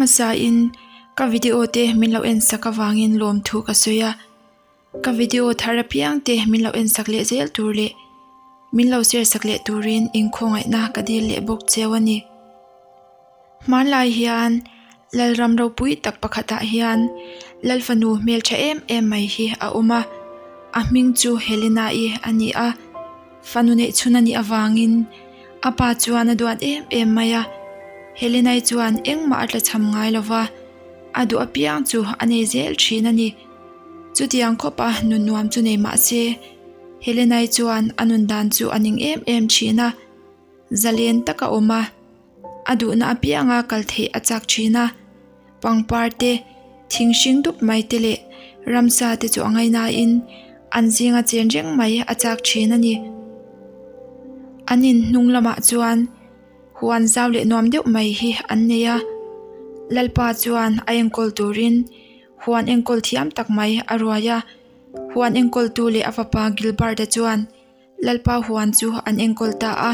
hmasa in ka video te min lo en sak avangin lawmthu ka sawi a. Ka video thar apiang te min lo en sak leh zel tur leh min lo share sak leh turin inkhawngaihna ka dil leh bawk cheu a ni. Hmanlai hian Lalram ropui tak pakhatah hian Lalfanu hmeltha em em mai hi a awm a, a hming chu Helena-i a ni a. Fanu neihchhun a nih avangin a pa chuan a duat em em mai a. Helena-i chuan engmah a tlachham ngai lo va, a duh apiang chu a nei zel thin a ni. Chutiang khawpa nun nuam chu nei mah se, Helena-i chuan a nun dan chu a ning em em thin a. Zalen tak a awm a, a duhna apianga kal theih a chak thin a. Pangpar te, thing hring dup mai te leh ramsa te chu a ngainain an zinga chen reng mai a chak thin a ni. An in hnung lamah chuan huan zau leh nuam deuh mai hi an nei a. Lalpa chuan a enkawl turin huan enkawl thiam tak mai a ruai a. Huan enkawltu leh a fapa Gilbert-a chuan Lalpa huan chu an enkawl ta a,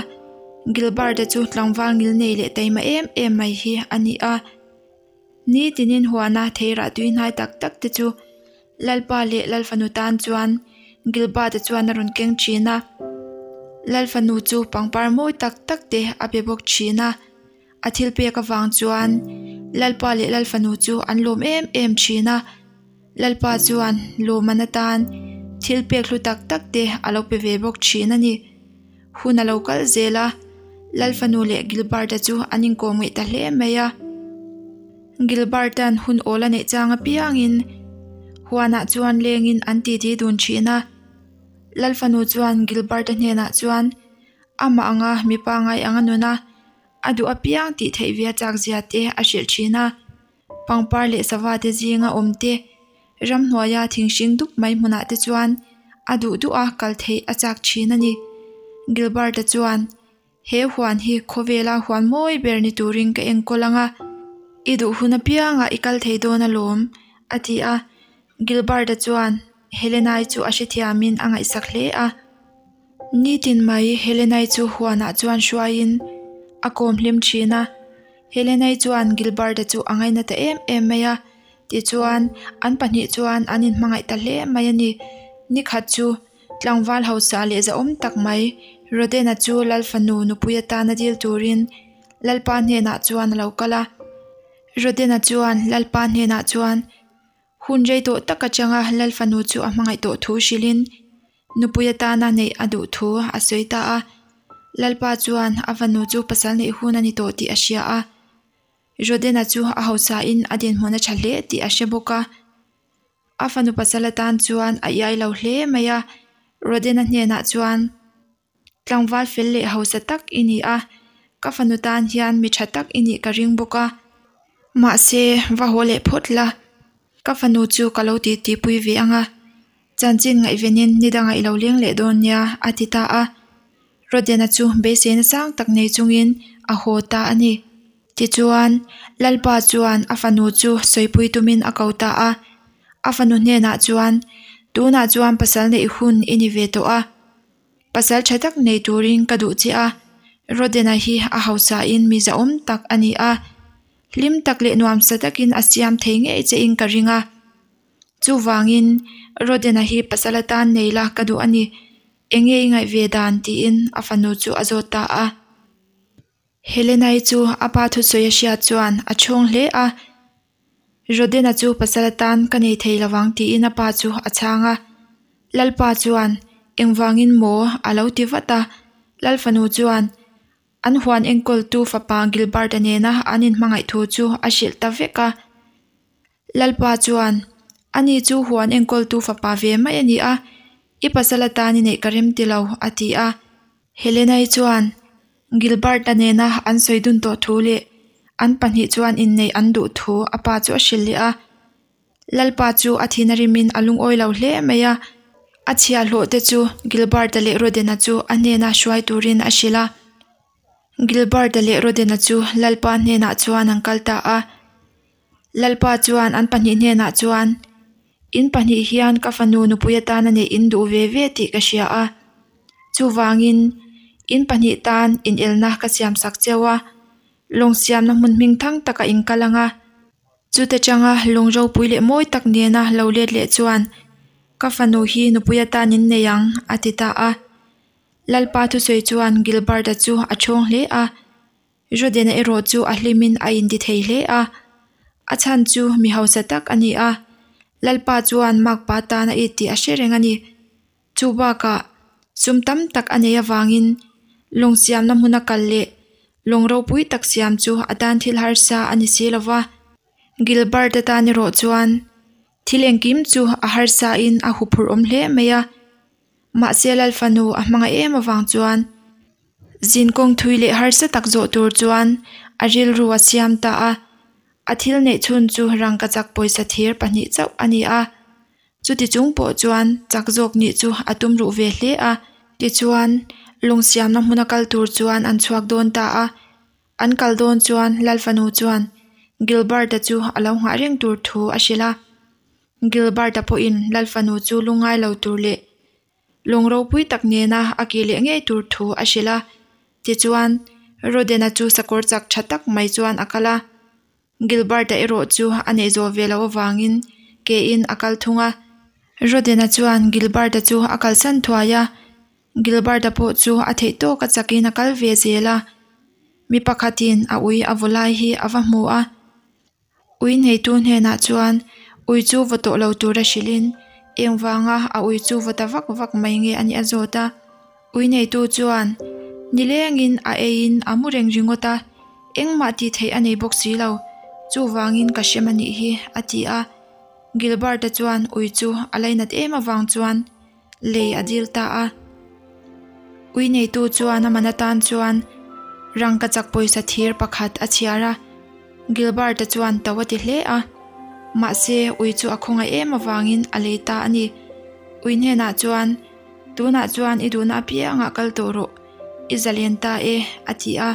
Gilbert-a chu tlangval ngil nei leh taima em em mai hi a ni a. Nitinin huana theirah tui hnai tak tak te chu Lalpa leh Lalfanu tan chuan Gilbert-a chuan a rawn keng thin a. Lalfanu chu pangpar mawi tak tak te a pe bawk thin a. A thil pek avang chuan Lalpa leh Lalfanu chu an lawm em em thin a. Lalpa chuan lawmman atan thil pek hlu tak tak te a lo pe ve bawk thin a ni. Hun a lo kal zel a, Lalfanu leh Gilbert-a chu an inkawm ngeih ta hle mai a. Gilbert-a'n hun awl a neih chang apiangin huanah chuan lengin an titi dun thin a. Lalfanu chuan Gilbert-a hnenah chuan amah anga mipa ngai anga nun a, a duh apiang tih theih ve a chak zia te a hrilh thin a. Pangpar leh sava te zinga awm te, ramhnuaia thing hring dup mai hmunah te chuan a duh duh a kal theih a chak thin a ni. Gilbert-a chuan, He huan hi khawvela huan mawi ber ni turin ka enkawl ang a, i duh hun apiangah i kal thei dawn alawm, a ti a. Gilbert-a chuan Helena-i chu a hrethiamin a ngaihsak hle a. Nitin mai Helena-i chu huanah chuan hruaiin a kawm hlim thin a. Helena-i chuan Gilbert-a chu a ngaina ta em em mai a, tichuan an pahnih chuan an inhmangaih ta hle mai a ni. Nikhat chu tlangval hausa leh zahawm tak mai Roden-a chu Lal fanu nupui atana dil turin Lalpa hnenah chuan a lo kal a. Roden-a chuan Lalpa hnenah chuan Hun rei tawh tak atanga Lal fanu chu a hmangaih tawh thu hrilhin nupui atana neih a duh thu a sawi ta a. Lalpa chuan a fanu chu pasal neih hun a ni tawh tih a hria a. Rodena chu a hausain a dinhmun a tha hle tih a hre bawk a. A fanu pasal atan chuan a iai lo hle mai a. Rodena hnenah chuan. Tlangval fel leh hausa tak i ni a, ka fanu tan hian mi tha tak i nih ka ring bawk a. Mahse, va haw leh phawt la, ka fanu chu ka lo tih tihpui ve ang a, chanchin ngaihvenin ni dangah i lo leng leh dawn nia, a ti ta a. Rodena chu beiseina sang tak nei chungin a haw ta a ni. Tichuan, Lalpa chuan a fanu chu sawipui tumin a ko ta a. A fanu hnenah chuan, Tunah chuan pasal neih hun i ni ve tawh a. Pasal tha tak nei turin ka duh che a, Rodena hi a hausain mi zahawm tak a ni a, hlim tak leh nuamsa takin a siam thei ngei chein ka ring a. Chuvangin, Rodena hi pasal atan nei la ka duh a ni, enge i ngaih ve dan tiin a fanu chu a zawt ta a. Helena-i chu a pa thusawi a hriat chuan a chhawng hle a, Rodena chu pasal atan ka nei thei lovang tiin a pa chu a chhang a. Lalpa chuan, Engvangin maw? a lo ti vat a. Lalfanu chuan an huan enkawltu fapa Gilbert-a nena an inhmangaih thu chu a hrilh ta vek a. Lalpa chuan, Ani chu huan enkawltu fapa ve mai a ni a, i pasal atan i neih ka rem ti lo, a ti a. Helena-i chuan Gilbert-a nena an sawi dun tawh thu leh an pahnih chuan inneih an duh thu a pa chu a hrilh leh a. Lalpa chu a thin a rimin a lungawi lo hle mai a, a chhiahhlawh te chu Gilbert-a leh Rodena chu a hnena hruai turin a hrilh a. Gilbert-a leh Rodena chu Lalpa hnenah chuan an kal ta a. Lalpa chuan an pahnih hnenah chuan, In pahnih hian ka fanu nupui atana neih in duh ve ve tih ka hria a. Chuvangin, in pahnih tan inelna ka siamsak cheu a, lawng siamna hmun hming thang takah in kal ang a. Chuta changa lung ropui leh mawi tak nena lo let leh chuan ka fanu hi nupui atan in nei ang a ti ta a. Lalpa thusawi chuan Gilbert-a chu a thawng hle a, Rodena erawh chu a hlimin a inti thei hle a. A chhan chu mi hausa tak a ni a, Lalpa chuan makpa tan a it tih a hre reng a ni. Chu bakah sum tam tak a nei avangin lawng siamna hmuna kal leh lawng ropui tak siam chu a tan thil harsa a ni si lo va. Gilbert-a tan erawh chuan thil engkim chu a harsain a huphurh awm hle mai a. Mahse Lalfanu a hmangaih em avang chuan zin kawng thui leh harsa tak zawh tur chuan a rilru a siam ta a. A thil neih chhun chu rangkachak pawisa thir pahnih chauh a ni a. Chuti chung pawh chuan chak zawk nih chu a tum ruh ve hle a. Tichuan, lung siamna hmuna kal tur chuan an chhuak dawn ta a. An kal dawn chuan Lalfanu chuan Gilbert-a chu a lo nghah reng tur thu a hrilh a. Gilbert-a pawhin Lalfanu chu lungngai lo tur leh lung ropui tak nena a kih leh ngei tur thu a hrilh a. Tichuan, Rodena chu sakawr chak tha tak mai chuan a kal a. Gilbert-a erawh chu a neih zawh ve loh avangin kein a kal thung a. Rodena chuan Gilbert-a chu a kalsan thuai a, Gilbert-a pawh chu a theih tawk a chakin a kal ve zel a. Mi pakhatin a ui a vaw lai hi a va hmu a. Ui neitu hnenah chuan ui chu vaw tawh lo tura hrilhin engvanga a ui chu vaw ta vak vak mai nge a nih a zawt a. Ui neitu chuan nilengin a eiin a mu reng ringawt a, engmah tih theih a nei bawk si lo, chuvangin ka hrem a nih hi, a ti a. Gilbert-a chuan ui chu a lainat em avang chuan lei a dil ta a. Ui neitu chuan a man atan chuan rangkachak pawisa thir pakhat a chhiar a, Gilbert-a chuan to a ti hle a. Mahse, ui chu a khawngaih em avangin a lei ta a ni. Ui hnenah chuan. Tunah chuan i duhna apiangah kal tawh rawh, i zalen ta e, a ti a,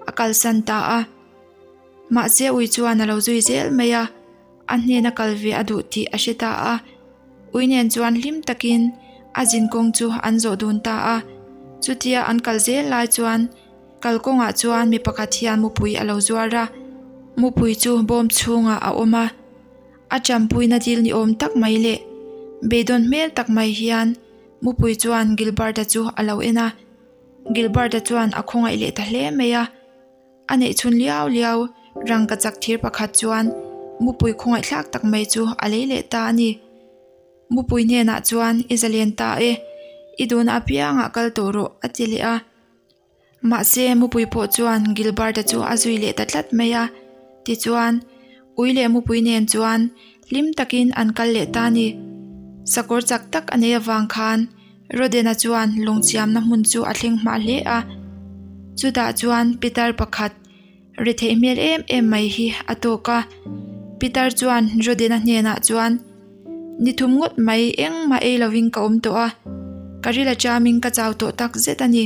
a kalsan ta a. Mahse ui chuan a lo zui zel mai a, a hnena kal ve a duh tih a hre ta a. Ui nen chuan hlim takin a zin kawng chu an zawh dun ta a. Chutia an kal zel lai chuan kalkawngah chuan mi pakhat hian mupui a lo zuar a, mupui chu bawm chhungah a awm a. A champuina dil ni awm tak mai leh beidawn hmel tak mai hian mupui chuan Gilbert-a chu a lo en a. Gilbert-a chuan a khawngaih leh ta hle mai a. A neih chhun liau liau rangkachak thir pakhat chuan mupui khawngaihthlak tak mai chu a lei leh ta a ni. Mupui hnenah chuan i zalen ta e, i duhna apiangah kal tawh rawh a ti leh a. Mahse, mupui pawh chuan Gilbert-a chu a zui leh ta tlat mai a. Tichuan, ui leh mupui nen chuan hlim takin an kal leh ta a ni. Sakawr chak tak a nei avang khan Rodena chuan lungchiamna hmun chu a thleng hma hle a. Chutah chuan pitar pakhat retheih hmel em em mai hi a tawk a. Pitar chuan Rodena hnenah chuan, Ni thum ngawt mai engmah ei lovin ka awm tawh a, ka ril aṭamin ka chau tawh tak zet a ni.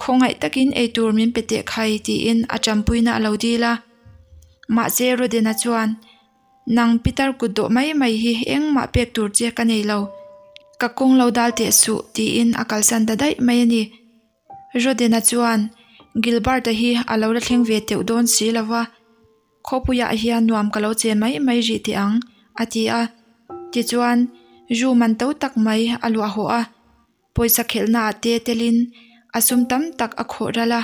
Khawngaih takin eitur min pe teh khai tiin a ṭampuina a lo dil a. Mahse Rodena chuan, Nang pitar kut dawh mai mai hi engmah pek tur che ka nei lo, ka kawng lo dal teh suh tiin a kalsan ta daih mai a ni. Rodena chuan, Gilbert-a hi a lo la thleng ve teuh dawn si lo va. Khawpuiah hian nuam ka lo che mai mai rih teh ang, a ti a. Tichuan, zu man to tak mai a luah hawh a, pawisa khelhnaah te telin a sum tam tak a khawh ral a.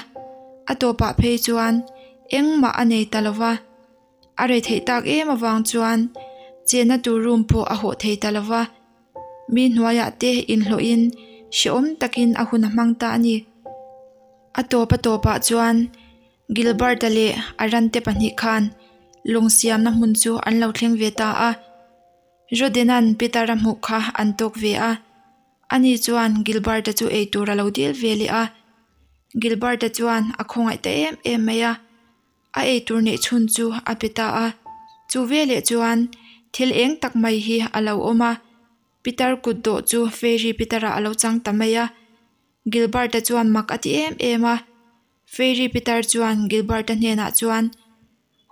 A tawpah phei chuan engmah a nei ta lo va. A rei theih tak em avang chuan chenna tur room pawh a hawh thei ta lo va. Mi hnuaiah te inhlawhin hrehawm takin a hun a hmang ta a ni. A tawp a tawpah chuan Gilbert-a leh a rante pahnih khan lung siamna hmun chu an lo thleng ve ta a. Rodena'n Peter-a hmuh kha an tawk ve a. Ani chuan Gilbert-a chu eitur a lo dil ve leh a. Gilbert-a chuan a khawngaih ta em em mai a. A eitur neih chhun chu a pe ta a. Chu veleh chuan thil eng tak mai hi a lo awm a. Peter kut dawh chu Fairy Peter-a a lo chang ta mai a. Gilbert-a chuan mak a ti em em a. Fairy Peter chuan Gilbert-a hnenah chuan,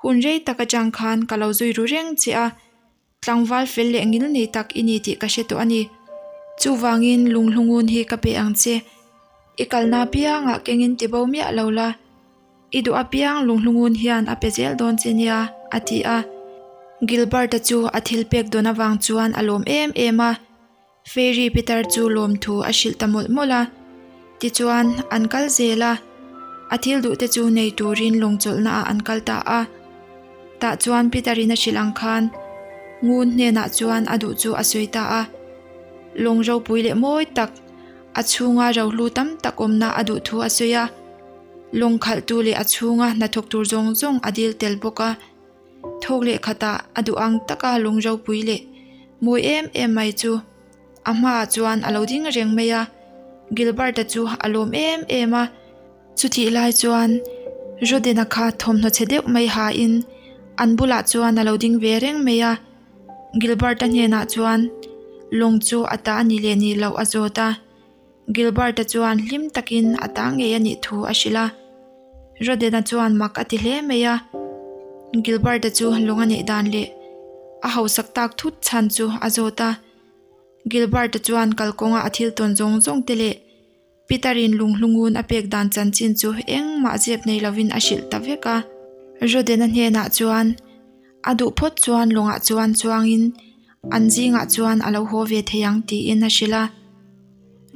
Hun rei tak atang khan ka lo zui ru reng che a, tlangval fel leh ngil nei tak i ni tih ka hre tawh a ni. Chuvangin lunghlungun hi ka pe ang che. I kalna apiangah kengin ti bo miah lo la. I duh apiang lunghlungun hian a pe zel dawn che nia, a ti a. Gilbert-a chu a thil pek dawn avang chuan a lawm em em a, Fairy pitar chu lawmthu a hrilh ta mawlh mawlh a. Tichuan, an kal zel a, a thil duh te chu nei turin lawng chawlhna ah an kal ta a. Tah chuan Peter-in a hrilh ang khan Ngun hnenah chuan a duh chu a sawi ta a. Lawng ropui leh mawi tak, a chhunga rohlu tam tak awmna a duh thu a sawi a. Lawng khalhtu leh a chhunga hnathawk tur zawng zawng a dil tel bawk a. Thawk leh khatah a duh ang taka lawng ropui leh mawi em em mai chu a hmaah chuan a lo ding reng mai a. Gilbert-a chu a lawm em em a. Chutih lai chuan Rodena kha thawmhnaw chhe deuh mai hain an bulah chuan a lo ding ve reng mai a. Gilbert-a hnenah chuan lawng chu a ta a ni leh nih loh a zawt a. Gilbert-a chuan hlim takin a ta ngei a nih thu a hrilh a. Rodena chuan mak a ti hle mai a. Gilbert-a chu lawng a neih dan leh a hausak tak thut chhan chu a zawt a. Gilbert-a chuan kalkawnga a thil tawn zawng zawng te leh Peter-in lunghlungun a pek dan chanchin chu engmah zep nei lovin a hrilh ta vek a. Rodena hnenah chuan a duh phawt chuan lawngah chuan chuangin an zingah chuan a lo haw ve thei ang tiin a hrilh a.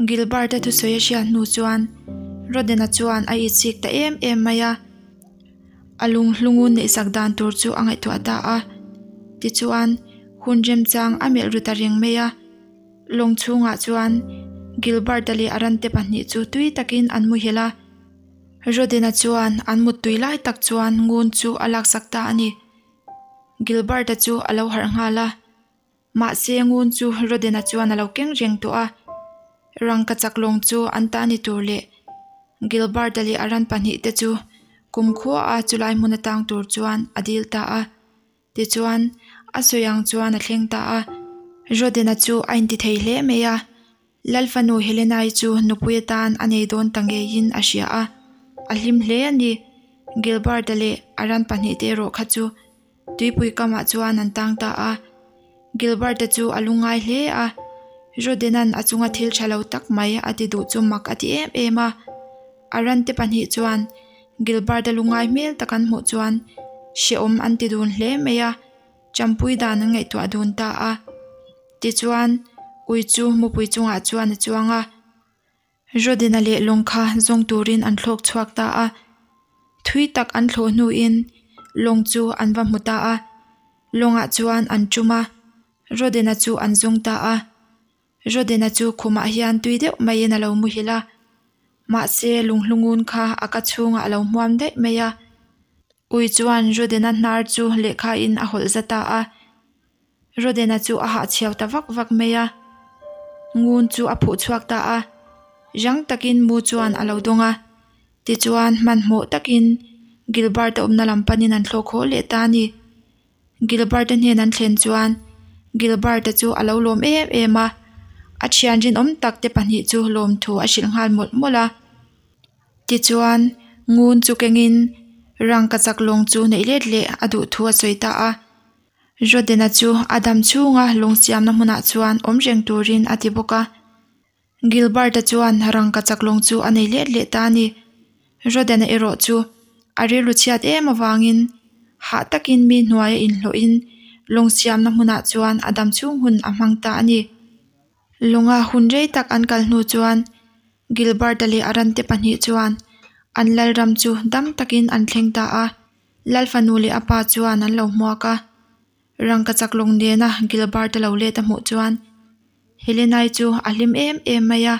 Gilbert-a thusawi a hriat hnu chuan Rodena chuan a itsik ta em em mai a. A lunghlungun neihsak dan tur chu a ngaihtuah ta a. Tichuan, hun remchang a melh ru ta reng mai a. Lawng chhungah chuan Gilbert-a leh a rante pahnih chu tui takin an muhil a. Rodena chuan an muttui lai tak chuan ngun chu a laksak ta a ni. Gilbert-a chu a lo harh nghal a. Mahse ngun chu Rodena chuan a lo keng reng tawh a. Rangkachak lawng chu an ta ni tur leh Gilbert-a leh a ran pahnih te chu kumkhua a chulai hmun atang tur chuan a dil ta a. Tichuan, a sawi ang chuan a thleng ta a. Rodena chu a inti thei hle mai a, Lalfanu Helena-i chu nupui atan a nei dawn ta ngeiin a hria a, a hlim hle a ni. Gilbert-a leh a ran pahnihte erawh kha chu tuipui kamah chuan an tang ta a. Gilbert-a chu a lungngai hle a, Rodena'n a chunga thil tha lo tak mai a ti duh chu mak a ti em em a. A rante pahnih chuan Gilbert-a lungngai hmel tak an hmuh chuan hrehawm an ti dun hle mai a, champui dan an ngaihtuah dun ta a. Tichuan, ui chu mupui chungah chuan a chuang a, Rodina leh lawng kha zawng turin an thlawk chhuak ta a. Thui tak an thlawh hnuin lawng chu an va hmu ta a, lawngah chuan an tum a, Rodina chu an zawng ta a. Rodena chu khumah hian tui deuh maiin a lo muhil a, mahse lunghlungun kha a ka chhungah a lo hmuam daih mai a. Ui chuan Rodena hnar chu lehkhain a hawlh za ta a, Rodena chu a hahchhiau ta vak vak mai a. Ngun chu a phuh chhuak ta a, rang takin mu chuan a lo dawng a. Tichuan hmanhmawh takin Gilbert-a awmna lam panin an thlawk haw leh ta a ni. Gilbert-a hnen an thlen chuan Gilbert-a chu a lo lawm em em a, a thian rinawm tak te pahnih chu lawmthu a hrilh nghal mawlh mawlh a. Tichuan, ngun chu kengin rangkachak lawng chu neih let leh a duh thu a sawi ta a. Rodena chu a dam chhunga lawng siamna hmunah chuan awm reng turin a ti bawk a. Gilbert-a chuan rangkachak lawng chu a nei let leh ta a ni. Rodena erawh chu a rilru chhiat em avangin hah takin mi hnuaia inhlawhin lawng siamna hmunah chuan a dam chhung hun a hmang ta a ni. Lawnga hun rei tak an kal hnu chuan Gilbert-a leh a rante pahnih chuan an lalram chu dam takin an thleng ta a. Lalfanu leh a pa chuan an lo hmuak a. Rangkachak lawng nena Gilbert-a lo let a hmuh chuan Helena-i chu a hlim em em mai a.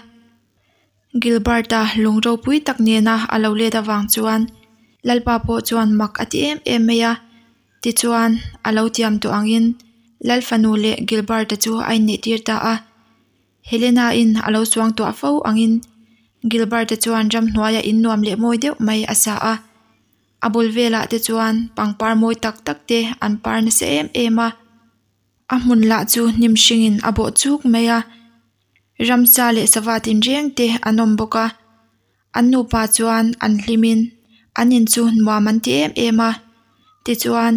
Gilbert-a lung ropui tak nena a lo let avang chuan Lalpa pawh chuan mak a ti em em mai a. Tichuan, a lo tiam tawh angin Lalfanu leh Gilbert-a chu a inneihtir ta a. Helena-in a lo suang tuah fo angin Gilbert-a chuan ramhnuaia innuam leh mawi deuh mai a sa a. A bul velah te chuan pangpar mawi tak tak te an par nasa em em a. A hmun lah chu hnim hringin a bawh chuk mai a, ramsa leh sava tinreng te an awm bawk a. An nupa chuan an hlimin an in chu nuam an ti em em a, tichuan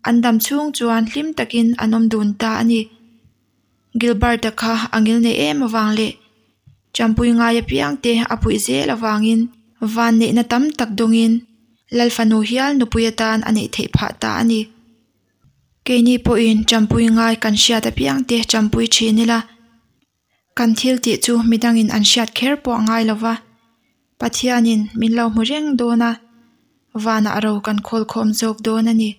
an dam chhung chuan hlim takin an awm dun ta a ni. Gilbert-a kha a ngil nei em avang leh Champui ngai apiang te a puih zel avangin vanneihna tam tak dawngin Lalfanu hial nupui atan a neih theih phah ta a ni. Keini pawhin ṭampui ngai kan hriat apiangte ṭampui ṭhin ila, kan thil tih chu midangin an hriat kher pawh a ngai lo va, Pathianin min lo hmu reng dawn a, vanah ro kan khawlkhawm zawk dawn a ni.